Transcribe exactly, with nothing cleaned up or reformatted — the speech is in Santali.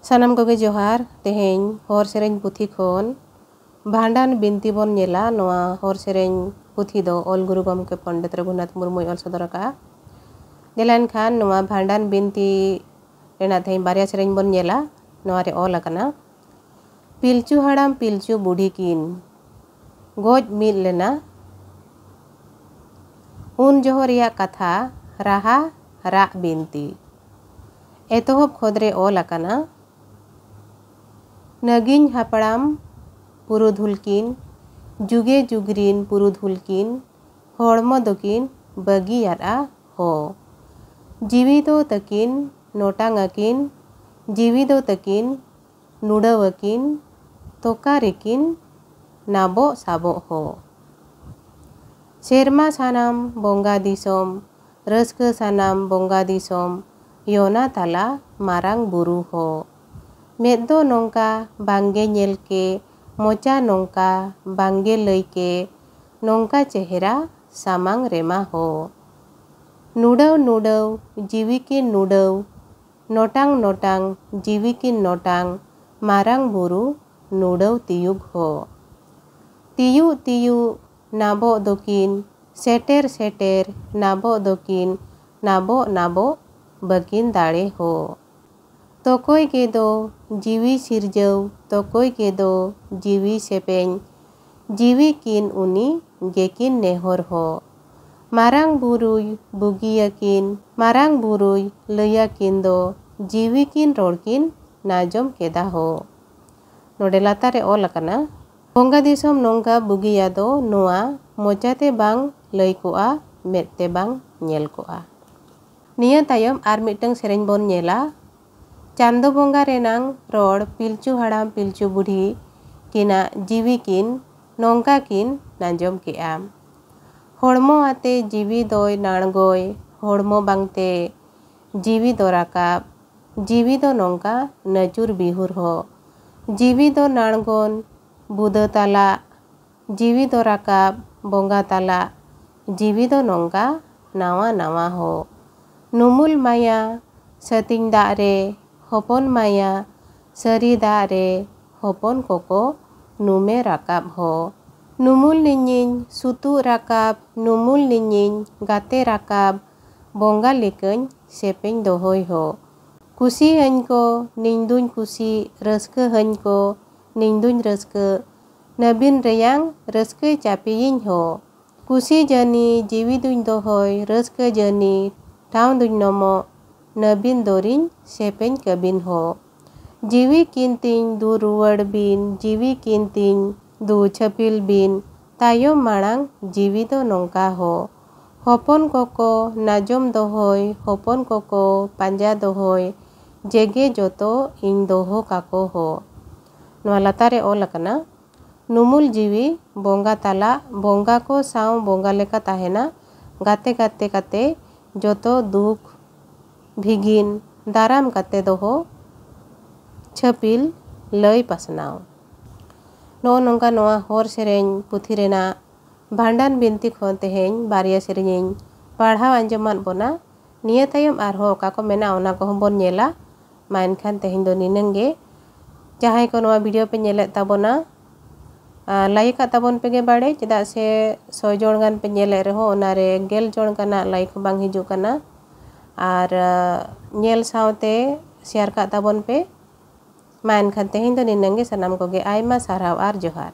ᱥᱟᱱᱟᱢ ᱠᱚᱜᱮ ᱡᱚᱦᱟᱨ᱾ ᱛᱮᱦᱮᱧ ᱦᱚᱨ ᱥᱮᱨᱮᱧ ᱯᱩᱛᱷᱤ ᱠᱷᱚᱱ ᱵᱷᱟᱸᱰᱟᱱ ᱵᱤᱱᱛᱤ ᱵᱚᱱ ᱧᱮᱞᱟ᱾ ᱱᱚᱣᱟ ᱦᱚᱨ ᱥᱮᱨᱮᱧ ᱯᱩᱛᱷᱤ ᱫᱚ ᱚᱞ ᱜᱩᱨᱩ ᱜᱚᱢᱠᱮ ᱯᱚᱱᱰᱤᱛ ᱨᱚᱜᱷᱩᱱᱟᱛᱷ ᱢᱩᱨᱢᱩᱭ ᱚᱞ ᱥᱚᱫᱚᱨ ᱟᱠᱟᱫᱼᱟ᱾ ᱫᱮᱞᱟ ᱮᱱᱠᱷᱟᱱ ᱱᱚᱣᱟ ᱵᱷᱟᱸᱰᱟᱱ ᱵᱤᱱᱛᱤ ᱨᱮᱱᱟᱜ ᱛᱮᱦᱮᱧ ᱵᱟᱨᱭᱟ ᱥᱮᱨᱮᱧ ᱵᱚᱱ ᱧᱮᱞᱟ᱾ ᱱᱚᱣᱟ ᱨᱮ ᱚᱞ ᱟᱠᱟᱱᱟ, ᱯᱤᱞᱪᱩ ᱦᱟᱲᱟᱢ ᱯᱤᱞᱪᱩ ᱵᱩᱰᱷᱤ ᱠᱤᱱ ᱜᱚᱡ ᱢᱤᱫ ᱞᱮᱱᱟ᱾ ᱩᱱ ᱡᱚᱦᱚᱜ ᱨᱮᱭᱟᱜ ᱠᱟᱛᱷᱟ, ᱨᱟᱦᱟ ᱨᱟᱜ ᱵᱤᱱᱛᱤ᱾ ᱮᱛᱚᱦᱚᱵ ᱠᱷᱚᱸᱫᱽ ᱨᱮ ᱚᱞ ᱟᱠᱟᱱᱟ, ᱱᱟᱹᱜᱤᱧ ᱦᱟᱯᱲᱟᱢ ᱯᱩᱨᱩᱫᱷᱩᱞ ᱠᱤᱱ, ᱡᱩᱜᱮ ᱡᱩᱜᱽ ᱨᱤᱱ ᱯᱩᱨᱩᱫᱷᱩᱞ ᱠᱤᱱ, ᱦᱚᱲᱢᱚ ᱫᱚᱠᱤᱱ ᱵᱟᱹᱜᱤᱭᱟᱫᱼᱟ ᱦᱚ᱾ ᱡᱤᱣᱤ ᱫᱚ ᱛᱟᱹᱠᱤᱱ ᱱᱚᱴᱟᱝ ᱟᱹᱠᱤᱱ, ᱡᱤᱣᱤ ᱫᱚ ᱛᱟᱹᱠᱤᱱ ᱱᱩᱰᱟᱹᱣ ᱟᱹᱠᱤᱱ, ᱛᱚᱠᱟ ᱨᱮᱠᱤᱱ ᱱᱟᱵᱚᱜ ᱥᱟᱵᱚᱜ ᱦᱚ᱾ ᱥᱮᱨᱢᱟ ᱥᱟᱱᱟᱢ ᱵᱚᱸᱜᱟ ᱫᱤᱥᱚᱢ, ᱨᱟᱹᱥᱠᱟᱹ ᱥᱟᱱᱟᱢ ᱵᱚᱸᱜᱟ ᱫᱤᱥᱚᱢ, ᱭᱚᱱᱟ ᱛᱟᱞᱟ ᱢᱟᱨᱟᱝ ᱵᱩᱨᱩ ᱦᱚ᱾ ᱢᱮᱫ ᱫᱚ ᱱᱚᱝᱠᱟ ᱵᱟᱝᱜᱮ ᱧᱮᱞ ᱠᱮ, ᱢᱚᱪᱟ ᱱᱚᱝᱠᱟ ᱵᱟᱝᱜᱮ ᱞᱟᱹᱭ ᱠᱮ, ᱱᱚᱝᱠᱟ ᱪᱮᱦᱨᱟ ᱥᱟᱢᱟᱝ ᱨᱮᱢᱟ ᱦᱚ᱾ ᱱᱩᱰᱟᱹᱣ ᱱᱩᱰᱟᱹᱣ ᱡᱤᱣᱤ ᱠᱤᱱ ᱱᱩᱰᱟᱹᱣ, ᱱᱚᱴᱟᱝ ᱱᱚᱴᱟᱝ ᱡᱤᱣᱤ ᱠᱤᱱ ᱱᱚᱴᱟᱝ, ᱢᱟᱨᱟᱝ ᱵᱩᱨᱩ ᱱᱩᱰᱟᱹᱣ ᱛᱤᱭᱩᱜ ᱦᱚ᱾ ᱛᱤᱭᱩᱜ ᱛᱤᱭᱩᱜ ᱱᱟᱵᱚᱜ ᱫᱚᱠᱤᱱ, ᱥᱮᱴᱮᱨ ᱥᱮᱴᱮᱨ ᱱᱟᱵᱚᱜ ᱫᱚᱠᱤᱱ, ᱱᱟᱵᱚᱜ ᱱᱟᱵᱚᱜ ᱵᱟᱹᱠᱤᱱ ᱫᱟᱲᱮ ᱦᱚ᱾ ᱛᱚᱠᱚᱭ ᱜᱮᱫᱚ ᱡᱤᱣᱤ ᱥᱤᱨᱡᱟᱹᱣ, ᱛᱚᱠᱚᱭ ᱜᱮᱫᱚ ᱡᱤᱣᱤ ᱥᱮᱯᱮᱧ, ᱡᱤᱣᱤ ᱠᱤᱱ ᱩᱱᱤ ᱜᱮᱠᱤᱱ ᱱᱮᱦᱚᱨ ᱦᱚ᱾ ᱢᱟᱨᱟᱝ ᱵᱩᱨᱩᱭ ᱵᱩᱜᱤᱭᱟᱹᱠᱤᱱ, ᱢᱟᱨᱟᱝ ᱵᱩᱨᱩᱭ ᱞᱟᱹᱭᱟᱹᱠᱤᱱ ᱫᱚ, ᱡᱤᱣᱤ ᱠᱤᱱ ᱨᱚᱲ ᱠᱤᱱ ᱱᱟᱡᱚᱢ ᱠᱮᱫᱟ ᱦᱚ᱾ ᱱᱚᱰᱮ ᱞᱟᱛᱟᱨ ᱨᱮ ᱚᱞ ᱟᱠᱟᱱᱟ, ᱵᱚᱸᱜᱟ ᱫᱤᱥᱚᱢ ᱱᱚᱝᱠᱟ ᱵᱩᱜᱤᱭᱟ ᱫᱚ ᱱᱚᱣᱟ ᱢᱚᱪᱟᱛᱮ ᱵᱟᱝ ᱞᱟᱹᱭ ᱠᱚᱜᱼᱟ, ᱢᱮᱫ ᱛᱮ ᱵᱟᱝ ᱧᱮᱞ ᱠᱚᱜᱼᱟ᱾ ᱱᱤᱭᱟᱹ ᱛᱟᱭᱚᱢ ᱟᱨ ᱢᱤᱫᱴᱟᱝ ᱥᱮᱨᱮᱧ ᱵᱚᱱ ᱧᱮᱞᱟ᱾ ᱪᱟᱸᱫᱚ ᱵᱚᱸᱜᱟ ᱨᱮᱱᱟᱝ ᱨᱚᱲ ᱯᱤᱞᱪᱩ ᱦᱟᱲᱟᱢ ᱯᱤᱞᱪᱩ ᱵᱩᱰᱷᱤ ᱠᱤᱱᱟᱜ ᱡᱤᱣᱤ ᱠᱤᱱ ᱱᱚᱝᱠᱟ ᱠᱤᱱ ᱱᱟᱡᱚᱢ ᱠᱮᱜᱼᱟ᱾ ᱦᱚᱲᱢᱚ ᱟᱛᱮ ᱡᱤᱣᱤ ᱫᱚᱭ ᱱᱟᱬᱜᱚᱭ, ᱦᱚᱲᱢᱚ ᱵᱟᱝᱛᱮ ᱡᱤᱣᱤ ᱫᱚ ᱨᱟᱠᱟᱵ, ᱡᱤᱣᱤ ᱫᱚ ᱱᱚᱝᱠᱟ ᱱᱟᱹᱪᱩᱨ ᱵᱤᱦᱩᱨ ᱦᱚ᱾ ᱡᱤᱣᱤ ᱫᱚ ᱱᱟᱬᱜᱚᱱ ᱵᱩᱫᱟᱹ ᱛᱟᱞᱟᱜ, ᱡᱤᱣᱤ ᱫᱚ ᱨᱟᱠᱟᱵ ᱵᱚᱸᱜᱟ ᱛᱟᱞᱟᱜ, ᱡᱤᱣᱤ ᱫᱚ ᱱᱚᱝᱠᱟ ᱱᱟᱣᱟ ᱱᱟᱣᱟ ᱦᱚ᱾ ᱱᱩᱢᱩᱞ ᱢᱟᱭᱟ ᱥᱟᱹᱛᱤᱧ ᱫᱟᱜ ᱨᱮ, ᱦᱚᱯᱚᱱ ᱢᱟᱭᱟ ᱥᱟᱹᱨᱤ ᱫᱟᱜ ᱨᱮ ᱦᱚᱯᱚᱱ ᱠᱚᱠᱚ ᱱᱩᱢᱮ ᱨᱟᱠᱟᱵ ᱦᱚ᱾ ᱱᱩᱢᱩᱞ ᱱᱤᱧᱤᱧ ᱥᱩᱛᱩᱜ ᱨᱟᱠᱟᱵ, ᱱᱩᱢᱩᱞ ᱱᱤᱧᱤᱧ ᱜᱟᱛᱮ ᱨᱟᱠᱟᱵ, ᱵᱚᱸᱜᱟ ᱞᱮᱠᱟᱹᱧ ᱥᱮᱯᱮᱧ ᱫᱚᱦᱚᱭ ᱦᱚ᱾ ᱠᱩᱥᱤ ᱦᱟᱹᱧ ᱠᱚ ᱱᱤᱧ ᱫᱩᱧ ᱠᱩᱥᱤ, ᱨᱟᱹᱥᱠᱟᱹ ᱦᱟᱹᱧ ᱠᱚ ᱱᱤᱧ ᱫᱩᱧ ᱨᱟᱹᱥᱠᱟᱹ, ᱱᱟᱹᱵᱤᱱ ᱨᱮᱭᱟᱝ ᱨᱟᱹᱥᱠᱟᱹᱭ ᱪᱟᱯᱮᱭᱤᱧ ᱦᱚ᱾ ᱠᱩᱥᱤ ᱡᱟᱹᱱᱤ ᱡᱤᱣᱤ ᱫᱩᱧ ᱫᱚᱦᱚᱭ, ᱨᱟᱹᱥᱠᱟᱹ ᱡᱟᱹᱱᱤ ᱴᱷᱟᱶ ᱫᱩᱧ ᱱᱚᱢᱚᱜ, ᱱᱟᱹᱵᱤᱱ ᱫᱚᱨᱤᱧ ᱥᱮᱯᱮᱧ ᱠᱟᱹᱵᱤᱱ ᱦᱚ᱾ ᱡᱤᱣᱤ ᱠᱤᱱᱛᱤᱧ ᱫᱩ ᱨᱩᱣᱟᱹᱲ ᱵᱤᱱ, ᱡᱤᱣᱤ ᱠᱤᱱᱛᱤᱧ ᱫᱩ ᱪᱷᱟᱹᱯᱤᱞ ᱵᱤᱱ, ᱛᱟᱭᱚᱢ ᱢᱟᱲᱟᱝ ᱡᱤᱣᱤ ᱫᱚ ᱱᱚᱝᱠᱟ ᱦᱚ᱾ ᱦᱚᱯᱚᱱ ᱠᱚᱠᱚ ᱱᱟᱡᱚᱢ ᱫᱚᱦᱚᱭ, ᱦᱚᱯᱚᱱ ᱠᱚᱠᱚ ᱯᱟᱸᱡᱟ ᱫᱚᱦᱚᱭ, ᱡᱮᱜᱮ ᱡᱚᱛᱚ ᱤᱧ ᱫᱚᱦᱚ ᱠᱟᱠᱚ ᱦᱚ᱾ ᱱᱚᱣᱟ ᱞᱟᱛᱟᱨ ᱨᱮ ᱚᱞ ᱟᱠᱟᱱᱟ, ᱱᱩᱢᱩᱞ ᱡᱤᱣᱤ ᱵᱚᱸᱜᱟ ᱛᱟᱞᱟ, ᱵᱚᱸᱜᱟ ᱠᱚ ᱥᱟᱶ ᱵᱚᱸᱜᱟ ᱞᱮᱠᱟ ᱛᱟᱦᱮᱱᱟ, ᱜᱟᱛᱮ ᱜᱟᱛᱮ ᱠᱟᱛᱮ ᱡᱚᱛᱚ ᱫᱩᱠ ᱵᱷᱤᱜᱤᱱ ᱫᱟᱨᱟᱢ ᱠᱟᱛᱮ ᱫᱚᱦᱚ, ᱪᱷᱟᱹᱯᱤᱞ ᱞᱟᱹᱭ ᱯᱟᱥᱱᱟᱣ᱾ ᱱᱚᱜᱼᱚ ᱱᱚᱝᱠᱟ ᱱᱚᱣᱟ ᱦᱚᱨ ᱥᱮᱨᱮᱧ ᱯᱩᱛᱷᱤ ᱨᱮᱱᱟᱜ ᱵᱷᱟᱸᱰᱟᱱ ᱵᱤᱱᱛᱤ ᱠᱷᱚᱱ ᱛᱮᱦᱮᱧ ᱵᱟᱨᱭᱟ ᱥᱮᱨᱮᱧᱤᱧ ᱯᱟᱲᱦᱟᱣ ᱟᱸᱡᱚᱢᱟᱫ ᱵᱚᱱᱟ᱾ ᱱᱤᱭᱟᱹ ᱛᱟᱭᱚᱢ ᱟᱨᱦᱚᱸ ᱚᱠᱟ ᱠᱚ ᱢᱮᱱᱟᱜᱼᱟ, ᱚᱱᱟ ᱠᱚᱦᱚᱸ ᱵᱚᱱ ᱧᱮᱞᱟ᱾ ᱢᱟ ᱮᱱᱠᱷᱟᱱ ᱛᱮᱦᱮᱧ ᱫᱚ ᱱᱤᱱᱟᱹᱝ ᱜᱮ᱾ ᱡᱟᱦᱟᱸᱭ ᱠᱚ ᱱᱚᱣᱟ ᱵᱷᱤᱰᱤᱭᱳ ᱯᱮ ᱧᱮᱞᱮᱫ ᱛᱟᱵᱚᱱᱟ, ᱟᱨ ᱞᱟᱭᱤᱠ ᱟᱜ ᱛᱟᱵᱚᱱ ᱯᱮᱜᱮ ᱵᱟᱲᱮ, ᱪᱮᱫᱟᱜ ᱥᱮ ᱥᱚᱭ ᱡᱚᱱ ᱜᱟᱱ ᱯᱮ ᱧᱮᱞᱮᱫ ᱨᱮᱦᱚᱸ ᱚᱱᱟᱨᱮ ᱜᱮᱞ ᱡᱚᱱ ᱜᱟᱱᱟᱜ ᱞᱟᱭᱤᱠ ᱦᱚᱸ ᱵᱟᱝ ᱦᱤᱡᱩᱜ ᱠᱟᱱᱟ᱾ ᱟᱨ ᱧᱮᱞ ᱥᱟᱶᱛᱮ ᱥᱮᱭᱟᱨ ᱠᱟᱜ ᱛᱟᱵᱚᱱ ᱯᱮ᱾ ᱢᱟ ᱮᱱᱠᱷᱟᱱ ᱛᱮᱦᱮᱧ ᱫᱚ ᱱᱤᱱᱟᱹᱝ ᱜᱮ᱾ ᱥᱟᱱᱟᱢ ᱠᱚᱜᱮ ᱟᱭᱢᱟ ᱥᱟᱨᱦᱟᱣ ᱟᱨ ᱡᱚᱦᱟᱨ᱾